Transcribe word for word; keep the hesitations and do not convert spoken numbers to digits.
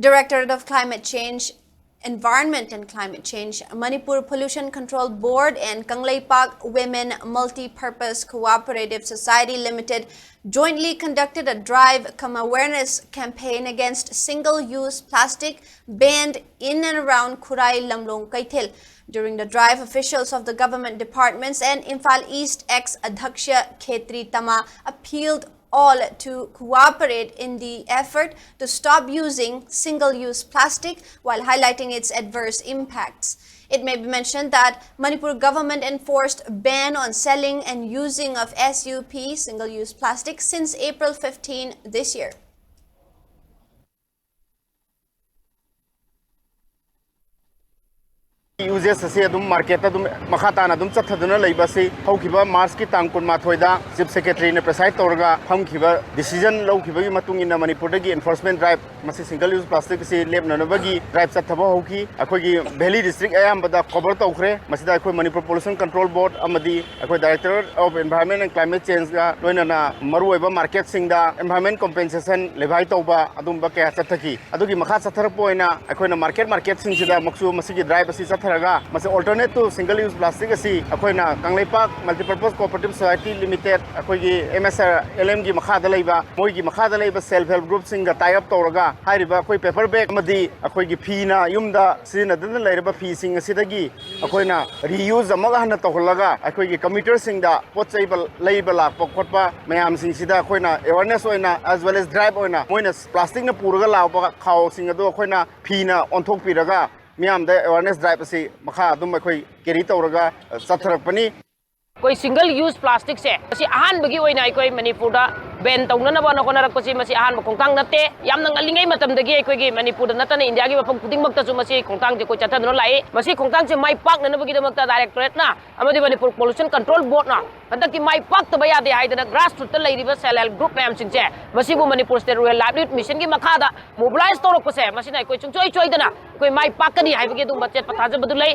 Directorate of Climate Change, Environment and Climate Change, Manipur Pollution Control Board and Kangleipak Women Multi-Purpose Cooperative Society Limited jointly conducted a drive cum awareness campaign against single-use plastic banned in and around Khurai Lamlong Keithel. During the drive, officials of the government departments and Imphal East ex-Adhaksha Khetri Tama appealed all to cooperate in the effort to stop using single-use plastic while highlighting its adverse impacts. It may be mentioned that Manipur government enforced ban on selling and using of S U P, single-use plastic, since April fifteen this year. Usage ꯑꯁꯤ ꯑꯗꯨꯝ ꯃꯥꯔꯀꯦꯠꯇ ꯑꯗꯨꯝ ꯃꯈꯥ ꯇꯥꯅ ꯑꯗꯨꯝ ꯆꯠꯊꯗꯨꯅ ꯂꯩꯕ ꯑꯁꯤ ꯍꯧꯈꯤꯕ ꯃꯥꯔꯆꯀꯤ ꯇꯥꯡ ꯀꯨꯟꯃꯥꯊꯣꯏꯗ ꯆꯤꯐ ꯁꯦꯀ꯭ꯔꯦꯇꯔꯤꯅ ꯄ꯭ꯔꯦꯁꯥꯏꯗ ꯇꯧꯔꯒ ꯐꯝꯈꯤꯕ ꯗꯤꯁꯤꯖꯟ ꯂꯧꯈꯤꯕꯒꯤ ꯃꯇꯨꯡ ꯏꯟꯅ ꯃꯅꯤꯄꯨꯔꯗꯒꯤ ꯑꯦꯟꯐꯣꯔꯁꯃꯦꯟ ꯗ꯭ꯔꯥꯏꯚ ꯃꯁꯤ ꯁꯤꯡꯒꯜ ꯌꯨꯁ ꯄ꯭ꯂꯥꯁꯇꯤꯛ ꯑꯁꯤ ꯂꯦꯞꯅꯅꯕꯒꯤ ꯗ꯭ꯔꯥꯏꯚ ꯆꯠꯊꯕ ꯍꯧꯈꯤ꯫ ꯑꯩꯈꯣꯏꯒꯤ ꯚꯦꯂꯤ ꯗꯤꯁꯇ꯭ꯔꯤꯛ ꯑꯌꯥꯝꯕꯗ ꯀꯣꯚꯔ ꯇꯧꯈ꯭ꯔꯦ꯫ ꯃꯁꯤꯗ ꯑꯩꯈꯣꯏ ꯃꯅꯤꯄꯨꯔ ꯄꯣꯂꯨꯁꯟ ꯀꯟꯇ꯭ꯔꯣꯜ ꯕꯣꯔꯗ ꯑꯃꯗꯤ ꯑꯩꯈꯣꯏ directorate of environment and climate ꯆꯦꯟꯖꯒ ꯂꯣꯏꯅꯅ ꯃꯔꯨꯑꯣꯏꯕ ꯃꯥꯔꯀꯦꯠꯁꯤꯡꯗ ꯏꯟꯚꯥꯏꯔꯟꯃꯦꯟ ꯀꯣꯝꯄꯦꯟꯁꯦꯁꯟ ꯂꯦꯚꯥꯏ ꯇꯧꯕ ꯑꯗꯨꯝꯕ ꯀꯌꯥ ꯆꯠꯊꯈꯤ꯫ ꯑꯗꯨꯒꯤ ꯃꯈꯥ ꯆꯠꯊꯔꯛꯄ ꯑꯣꯏꯅ ꯑꯩꯈꯣꯏꯅ ꯃꯥꯔꯀꯦꯠ ꯃꯥꯔꯀꯦꯠꯁꯤꯡꯁꯤꯗ ꯑꯃꯨꯛꯁꯨ ꯃꯁꯤꯒꯤ ꯗ꯭ꯔꯥꯏꯚ ꯑꯁꯤ ꯆꯠꯊꯔꯒ ꯃꯁꯤ alternate two single use plastic ꯑꯁꯤ ꯑꯩꯈꯣꯏꯅ Kangleipak multipurpose cooperative society limited, ꯑꯩꯈꯣꯏꯒꯤ ꯑꯦꯝ ꯑꯦꯁ ꯑꯥꯔ ꯑꯦꯜ ꯑꯦꯝꯒꯤ ꯃꯈꯥꯗ ꯂꯩꯕ, ꯃꯣꯏꯒꯤ ꯃꯈꯥꯗ ꯂꯩꯕ ꯁꯦꯜꯐ ꯍꯦꯜꯞ ꯒ꯭ꯔꯨꯞꯁꯤꯡꯒ ꯇꯥꯏ ꯑꯞ ꯇꯧꯔꯒ ꯍꯥꯏꯔꯤꯕ ꯑꯩꯈꯣꯏ ꯄꯦꯄꯔ ꯕꯦꯒ ꯑꯃꯗꯤ ꯑꯩꯈꯣꯏꯒꯤ ꯐꯤꯅ ꯌꯨꯝꯗ ꯁꯤꯖꯤꯟꯅꯗꯨꯅ ꯂꯩꯔꯕ ꯐꯤꯁꯤꯡ ꯑꯁꯤꯗꯒꯤ ꯑꯩꯈꯣꯏꯅ ꯔꯤꯌꯨꯁ ꯑꯃꯨꯛ ꯍꯟꯅ ꯇꯧꯍꯜꯂꯒ ꯑꯩꯈꯣꯏꯒꯤ ꯀꯝꯃ꯭ꯌꯨꯇꯔꯁꯤꯡꯗ ꯄꯣꯠ ꯆꯩ ꯂꯩꯕ ꯂꯥꯛꯄ ꯈꯣꯠꯄ ꯃꯌꯥꯝꯁꯤꯡꯁꯤꯗ ꯑꯩꯈꯣꯏꯅ ꯑꯦꯋꯥꯔꯅꯦꯁ ꯑꯣꯏꯅ as well as ꯗ꯭ꯔꯥꯏꯚ ꯑꯣꯏꯅ ꯃꯣꯏꯅ ꯄ꯭ꯂꯥꯁꯇꯤꯛꯅ ꯄꯨꯔꯒ ꯂꯥꯛꯄ ꯈꯥꯎꯁꯤꯡ ꯑꯗꯨ ꯑꯩꯈꯣꯏꯅ ꯐꯤꯅ ꯑꯣꯟꯊꯣꯛꯄꯤꯔꯒ ꯃꯤꯌꯥꯝꯗ ꯑꯦꯋꯥꯔꯅꯦꯁ ꯗ꯭ꯔꯥꯏꯚ ꯑꯁꯤ ꯃꯈꯥ ꯑꯗꯨꯝ ꯑꯩꯈꯣꯏ ꯀꯦꯔꯤ ꯇꯧꯔꯒ ꯆꯠꯊꯔꯛꯄꯅꯤ꯫ ꯑꯩꯈꯣꯏ ꯁꯤꯡꯒꯜ ꯌꯨꯁ ꯄ꯭ꯂꯥꯁꯇꯤꯛꯁꯦ ꯃꯁꯤ ꯑꯍꯥꯟꯕꯒꯤ ꯑꯣꯏꯅ ꯑꯩꯈꯣꯏ ꯃꯅꯤꯄꯨꯔꯗ ꯕꯦꯟ ꯇꯧꯅꯅꯕꯅ ꯍꯣꯠꯅꯔꯛꯄꯁꯤ ꯃꯁꯤ ꯑꯍꯥꯟꯕ ꯈꯣꯡꯊꯥꯡ ꯅꯠꯇꯦ꯫ ꯌꯥꯝꯅ ꯉꯜꯂꯤꯉꯩ ꯃꯇꯝꯗꯒꯤ ꯑꯩꯈꯣꯏꯒꯤ ꯃꯅꯤꯄꯨꯔꯗ ꯅꯠꯇꯅ ꯏꯟꯗꯤꯌꯥꯒꯤ ꯃꯐꯝ ꯈꯨꯗꯤꯡꯃꯛꯇꯁꯨ ꯃꯁꯤ ꯈꯣꯡꯊꯥꯡꯁꯦ ꯑꯩꯈꯣꯏ ꯆꯠꯊꯗꯨꯅ ꯂꯥꯛꯏ꯫ ꯃꯁꯤ ꯈꯣꯡꯊꯥꯡꯁꯦ ꯃꯥꯏ ꯄꯥꯛꯅꯅꯕꯒꯤꯗꯃꯛꯇ ꯗꯥꯏꯔꯦꯛꯇꯣꯔꯦꯠꯅ ꯑꯃꯗꯤ ꯃꯅꯤꯄꯨꯔ ꯄꯣꯂꯨꯁꯟ ꯀꯟꯇ꯭ꯔꯣꯜ ꯕꯣꯔꯗꯅ ꯍꯟꯗꯛꯀꯤ ꯃꯥꯏ ꯄꯥꯛꯇꯕ ꯌꯥꯗꯦ ꯍꯥꯏꯗꯅ ꯒ꯭ꯔꯥꯁ ꯔꯨꯠꯇ ꯂꯩꯔꯤꯕ ꯁꯦꯜꯐ ꯍꯦꯜꯞ ꯒ꯭ꯔꯨꯞ ꯃꯌꯥꯝꯁꯤꯡꯁꯦ ꯃꯁꯤꯕꯨ ꯃꯅꯤꯄꯨꯔ ꯁ꯭ꯇꯦꯠ ꯔꯨꯔꯦꯜ ꯂꯥꯏꯚꯂꯤꯍꯨꯗ ꯃꯤꯁꯟꯒꯤ ꯃꯈꯥꯗ ꯃꯣꯕꯤꯂꯥꯏꯁ ꯇꯧꯔꯛꯄꯁꯦ ꯃꯁꯤꯅ ꯑꯩꯈꯣꯏ ꯁꯨꯡꯁꯣꯏ ꯁꯣꯏꯗꯅ ꯑꯩꯈꯣꯏ ꯃꯥꯏ ꯄꯥꯛꯀꯅꯤ ꯍꯥꯏꯕꯒꯤ ꯑꯗꯨꯒꯨꯝꯕ ꯑꯆꯦꯠꯄ ꯊꯥꯖꯕꯗꯨ ꯂꯩ꯫